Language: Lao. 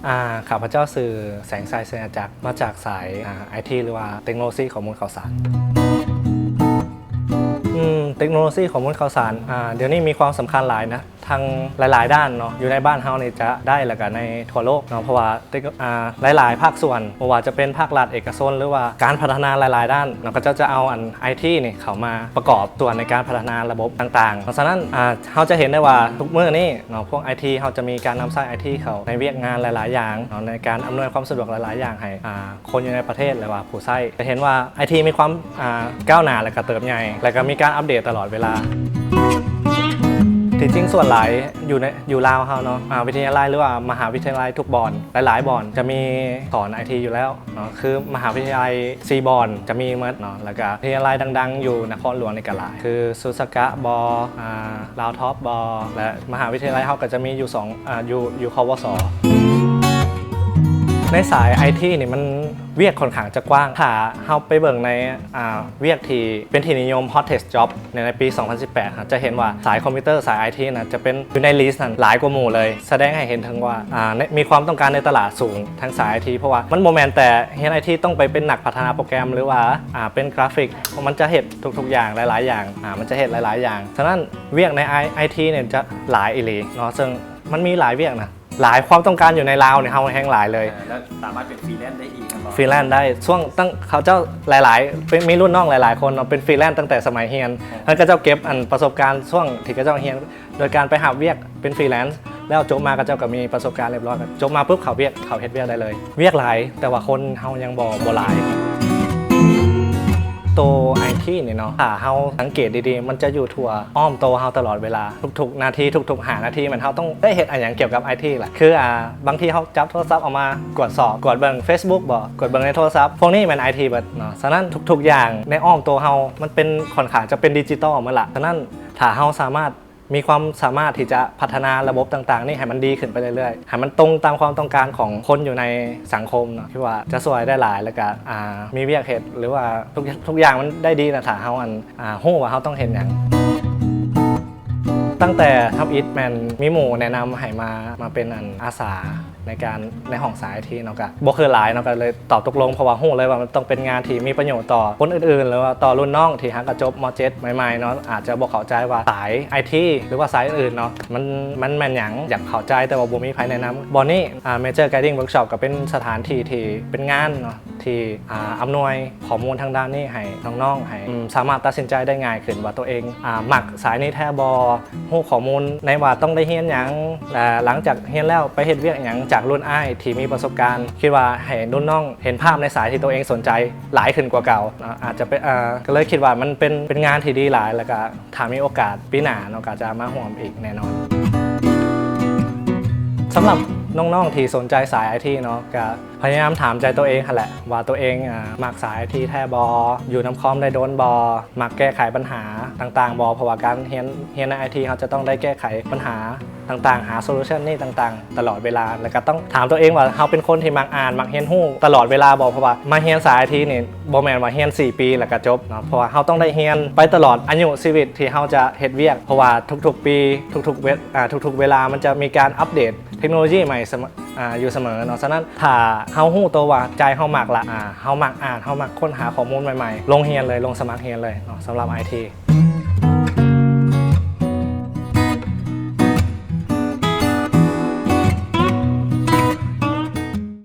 ອາ ຂ້າພະເຈົ້າຊື່ ແສງໄຊ ໄຊຍະຈັກ ມາຈາກສາຍ ອາ ໄອທີ ຫຼືວ່າເຕັກໂນໂລຊີຂໍ້ມູນຂ່າວສານ. ອືມ ເຕັກໂນໂລຊີຂໍ້ມູນຂ່າວສານ ອາ ດຽວນີ້ມີຄວາມສຳຄັນຫຼາຍນະ ທັງຫຼາຍໆດ້ານເນາະ ຢູ່ໃນບ້ານເຮົານີ້ຈະໄດ້ ແລ້ວກະໃນທົ່ວໂລກເນາະ ເພາະວ່າເຕັກ ອາ ຫຼາຍໆພາກສ່ວນ ບໍ່ວ່າຈະເປັນພາກລັດ ເອກະຊົນ ຫຼືວ່າການພັດທະນາຫຼາຍໆດ້ານເນາະ ເຂົາເຈົ້າຈະເອົາອັນໄອທີນີ້ເຂົ້າມາປະກອບສ່ວນໃນການພັດທະນາລະບົບຕ່າງໆ. ເພາະສະນັ້ນ ອາ ເຮົາຈະເຫັນໄດ້ວ່າທຸກມື້ນີ້ເນາະ ພວກໄອທີເຮົາຈະມີການນຳໃຊ້ໄອທີເຂົ້າໃນວຽກງານຫຼາຍໆຢ່າງເນາະ ໃນການອຳນວຍຄວາມສະດວກຫຼາຍໆຢ່າງໃຫ້ ອາ ຄົນຢູ່ໃນປະເທດ ຫຼືວ່າຜູ້ໃຊ້ ຈະເຫັນວ່າໄອທີມີຄວາມ ອາ ກ້າວໜ້າ ແລະກະເຕີບໃຫຍ່ ແລະກະມີການອັບເດດຕະຫຼອດເວລາ. ທີ່ຈິງສ່ວນຫຼາຍຢູ່ໃນ ຢູ່ລາວເຮົາເນາະ ອາ ວິທະຍາໄລ ຫຼືວ່າມະຫາວິທະຍາໄລທຸກບ່ອນ ຫຼາຍໆບ່ອນຈະມີສອນໄອທີຢູ່ແລ້ວເນາະ ຄືມະຫາວິທະຍາໄລສີ່ບ່ອນຈະມີໝົດເນາະ ແລ້ວກະວິທະຍາໄລດັງໆຢູ່ນະຄອນຫຼວງນີ້ກະຫຼາຍ ຄືສຸດສະກະບໍ ອາ ລາວທັອບບໍ ແລະມະຫາວິທະຍາໄລເຮົາກະຈະມີຢູ່ສອງ ອາ ຢູ່ ຢູ່ ຄວສ. ໃນສາຍໄອທີນີ້ມັນວຽກຂ້ອນຂ້າງຈະກວ້າງ ຖ້າເຮົາໄປເບິ່ງໃນ ອາ ວຽກທີ່ເປັນທີ່ນິຍົມ hottest job ໃນ ໃນປີສອງພັນສິບແປດ ເຮົາຈະເຫັນວ່າສາຍຄອມພິວເຕີ ສາຍໄອທີນະ ຈະເປັນຢູ່ໃນ list ນັ້ນຫຼາຍກວ່າໝູ່ເລີຍ ສະແດງໃຫ້ເຫັນເຖິງວ່າ ອາ ໃນ ມີຄວາມຕ້ອງການໃນຕະຫຼາດສູງທາງສາຍໄອທີ ເພາະວ່າມັນບໍ່ແມ່ນແຕ່ຮຽນໄອທີຕ້ອງໄປເປັນນັກພັດທະນາໂປຣແກຣມ ຫຼືວ່າ ອາ ເປັນກຣາຟິກ ມັນຈະເຮັດທຸກໆຢ່າງ ຫຼາຍໆຢ່າງ ອາ ມັນຈະເຮັດຫຼາຍໆຢ່າງ. ສະນັ້ນວຽກໃນໄອ ໄອທີນີ້ຈະຫຼາຍອີ່ຫຼີເນາະ ເຊິ່ງມັນມີຫຼາຍວຽກນະ ຫຼາຍ ຄວາມຕ້ອງການຢູ່ໃນລາວນີ້ເຮົາແຮງຫຼາຍເລີຍ. ແລ້ວສາມາດເປັນຟຣີແລນໄດ້ອີກແມ່ນບໍ່? ຟຣີແລນໄດ້ ຊ່ວງຕັ້ງ ເຂົາເຈົ້າຫຼາຍໆ ເປັນ ມີລຸ້ນນ້ອງຫຼາຍໆຄົນເນາະ ເປັນຟຣີແລນຕັ້ງແຕ່ສະໄໝຮຽນ ເພາະເຂົາເຈົ້າເກັບອັນປະສົບການຊ່ວງທີ່ເຂົາເຈົ້າຮຽນ ໂດຍການໄປຮັບວຽກເປັນຟຣີແລນ ແລ້ວຈົບມາເຂົາເຈົ້າກະມີປະສົບການຮຽບຮ້ອຍ ຈົບມາປຸບເຂົ້າວຽກ ເຂົ້າເຮັດວຽກໄດ້ເລີຍ. ວຽກຫຼາຍ ແຕ່ວ່າຄົນເຮົາຍັງບໍ່ ບໍ່ຫຼາຍ. ໂຕໄອທີນີ້ເນາະ ຖ້າເຮົາສັງເກດດີໆ ມັນຈະຢູ່ທົ່ວອ້ອມໂຕເຮົາຕະຫຼອດເວລາ ທຸກໆນາທີ ທຸກໆຫ້ານາທີ ແມ່ນເຮົາຕ້ອງໄດ້ເຮັດອີ່ຫຍັງກ່ຽວກັບໄອທີລະ ຄື ອາ ບາງທີເຮົາຈັບໂທລະສັບເອົາມາກວດສອບ ກວດເບິ່ງເຟສບຸກບໍ ກວດເບິ່ງໃນໂທລະສັບ ພວກນີ້ແມ່ນໄອທີເບິດເນາະ. ສະນັ້ນທຸກໆຢ່າງໃນອ້ອມໂຕເຮົາມັນເປັນຂ້ອນຂ້າງຈະເປັນດິຈິຕອລໝົດລະ. ສະນັ້ນຖ້າເຮົາສາມາດ ມີຄວາມສາມາດທີ່ຈະພັດທະນາລະບົບຕ່າງໆນີ້ໃຫ້ມັນດີຂຶ້ນໄປເລື້ອຍໆ ໃຫ້ມັນຕົງຕາມຄວາມຕ້ອງການຂອງຄົນຢູ່ໃນສັງຄົມເນາະ ຄິດວ່າຈະຊ່ວຍໄດ້ຫຼາຍ ແລ້ວກະ ອາ ມີວຽກເຮັດ ຫຼືວ່າທຸກ ທຸກຢ່າງມັນໄດ້ດີນະ ຖ້າເຮົາ ອັນ ອາ ຮູ້ວ່າເຮົາຕ້ອງເຮັດຫຍັງ. ຕັ້ງແຕ່ທຳອິດແມ່ນມີໝູ່ແນະນຳໃຫ້ມາ ມາເປັນ ອັນ ອາສາ ໃນການ ໃນຫ້ອງສາຍໄອທີເນາະ ກະບໍ່ເຄີຍຫຼາຍເນາະ ກະເລີຍຕອບຕົກລົງ ເພາະວ່າຮູ້ເລີຍວ່າມັນຕ້ອງເປັນງານທີ່ມີປະໂຫຍດຕໍ່ຄົນອື່ນໆ ຫຼືວ່າຕໍ່ລຸ້ນນ້ອງທີ່ຫາກະຈົບ ມ.ເຈັດ ໃໝ່ໆເນາະ ອາດຈະບໍ່ເຂົ້າໃຈວ່າສາຍໄອທີ ຫຼືວ່າສາຍອື່ນໆເນາະ ມັນ ມັນແມ່ນຫຍັງ ຢາກເຂົ້າໃຈ ແຕ່ວ່າບໍ່ມີໃຜແນະນຳ. ບ່ອນນີ້ ອາ Major Guiding Workshop ກະເປັນສະຖານທີ່ທີ່ເປັນງານເນາະ ທີ່ ອາ ອຳນວຍຂໍ້ມູນທາງດ້ານນີ້ໃຫ້ນ້ອງໆ ໃຫ້ ອືມ ສາມາດຕັດສິນໃຈໄດ້ງ່າຍຂຶ້ນວ່າໂຕເອງ ອາ ມັກສາຍນີ້ແທ້ບໍ່ ຮູ້ຂໍ້ມູນໃນວ່າຕ້ອງໄດ້ຮຽນຫຍັງ ແລະ ຫຼັງຈາກຮຽນແລ້ວໄປເຮັດວຽກຫຍັງ ຈາກລຸ້ນອ້າຍທີ່ມີປະສົບການ ຄິດວ່າໃຫ້ລຸ້ນນ້ອງເຫັນພາບໃນສາຍທີ່ໂຕເອງສົນໃຈຫຼາຍຂຶ້ນກວ່າເກົ່າເນາະ ອາດຈະເປັນ ເອີ ກະເລີຍຄິດວ່າມັນເປັນ ເປັນງານທີ່ດີຫຼາຍ ແລ້ວກະຖ້າມີໂອກາດປີໜ້າເນາະ ກະຈະມາຮ່ວມອີກແນ່ນອນ. ສຳລັບນ້ອງໆທີ່ສົນໃຈສາຍໄອທີເນາະ ກະ ພະຍາຍາມຖາມໃຈໂຕເອງຫັ້ນແຫຼະວ່າໂຕເອງ ອາ ມັກສາຍໄອທີແທ້ບໍ່? ຢູ່ນຳຄອມໄດ້ດົນບໍ່? ມັກແກ້ໄຂບັນຫາຕ່າງໆບໍ່? ເພາະວ່າການຮຽນ ຮຽນໃນໄອທີ ເຮົາຈະຕ້ອງໄດ້ແກ້ໄຂບັນຫາຕ່າງໆ ຫາໂຊລູຊັນນີ້ຕ່າງໆຕະຫຼອດເວລາ ແລ້ວກະຕ້ອງຖາມໂຕເອງວ່າເຮົາເປັນຄົນທີ່ມັກອ່ານ ມັກຮຽນຮູ້ຕະຫຼອດເວລາບໍ່? ເພາະວ່າມາຮຽນສາຍໄອທີນີ້ ບໍ່ແມ່ນວ່າຮຽນສີ່ປີແລ້ວກະຈົບເນາະ ເພາະວ່າເຮົາຕ້ອງໄດ້ຮຽນໄປຕະຫຼອດອາຍຸຊີວິດທີ່ເຮົາຈະເຮັດວຽກ ເພາະວ່າທຸກໆປີ ທຸກໆເວ ອາ ທຸກໆເວລາມັນຈະມີການອັບເດດ ເທັກໂນໂລຢີໃໝ່ສະເໝີ ອາ ຢູ່ສະເໝີເນາະ. ສະນັ້ນ ຖ້າເຮົາຮູ້ໂຕວ່າໃຈເຮົາມັກລະ ອາ ເຮົາມັກອ່ານ ເຮົາມັກຄົ້ນຫາຂໍ້ມູນໃໝ່ໆ ລົງຮຽນເລີຍ ລົງສະໝັກຮຽນເລີຍເນາະ ສຳລັບໄອທີ.